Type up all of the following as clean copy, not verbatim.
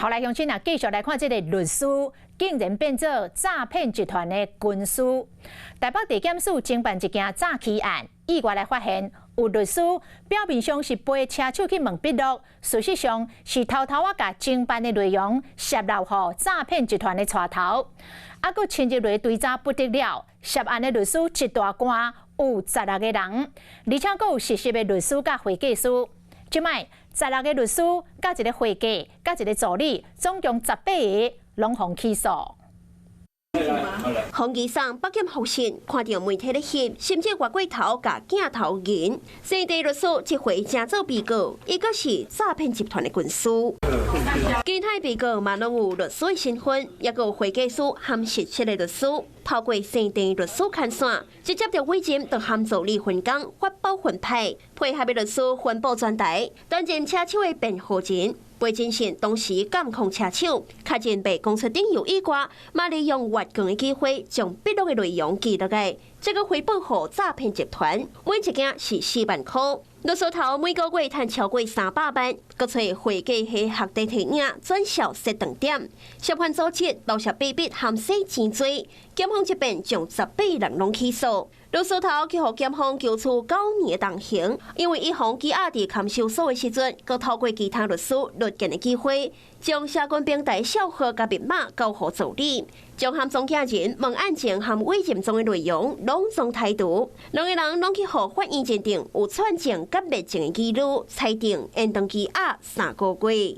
好來，鄉親啊，繼續來看這个律師竟然變做詐騙集團的軍師。台北地檢署偵辦一件詐欺案，意外來發現有律師表面上是陪車手去問筆錄，事實上是偷偷仔共偵辦的內容洩露予詐騙集團的帶頭。啊，閣深入來追查不得了，涉案的律師一大罐有十六个人，而且閣有實習的律師佮會計師。這擺十六个律師、佮一个會計、佮一个助理，總共十八个，攏予起訴。洪吉桑北檢復訊，看著媒體咧翕，甚至越過頭共鏡頭迎。生地律師這回成做被告，伊閣是詐騙集團的軍師。其他被告嘛攏有律師的身份，抑閣有會計師含實習的律師，透過生地律師牽線，直接著委任就含助理分工發包分派，配合的律師分布全台，擔任車手的辯護人。裴真信當時監控車手，確認袂講出電郵以外，嘛利用越權的機會，將筆錄的內容記落來，這個回報予詐騙集團，每一件是4萬塊。律師頭每個月賺超過300萬，閣揣會計系學弟提領轉銷設斷點，涉犯組織留下秘密含洗錢罪，檢方這邊將十八人攏起訴。律師頭去予檢方求處9年的重刑，因為伊予羈押佇看守所的時陣，閣透過其他律師律見的機會，將社群平台帳號佮密碼交予助理，將含中介人問案情含委任狀的內容攏總剔除，兩个人攏去予法院認定有串證佮滅證的疑慮，裁定延長羈押3個月。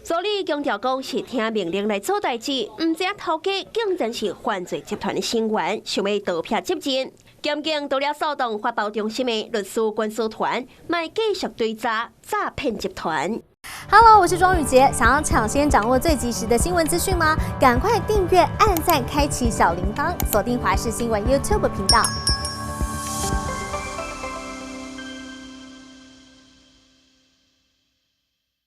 助理強調講是聽命令來做代誌，毋知影頭家竟然是犯罪集團的成員，想欲逃避責任。檢警除了掃動發包中心的律師軍師團，嘛繼續追查詐騙集團。 Hello，我是莊宇傑，想要搶先掌握最及時的新聞資訊嗎？趕快訂閱、按讚、開啟小鈴鐺，鎖定華視新聞 YouTube 頻道。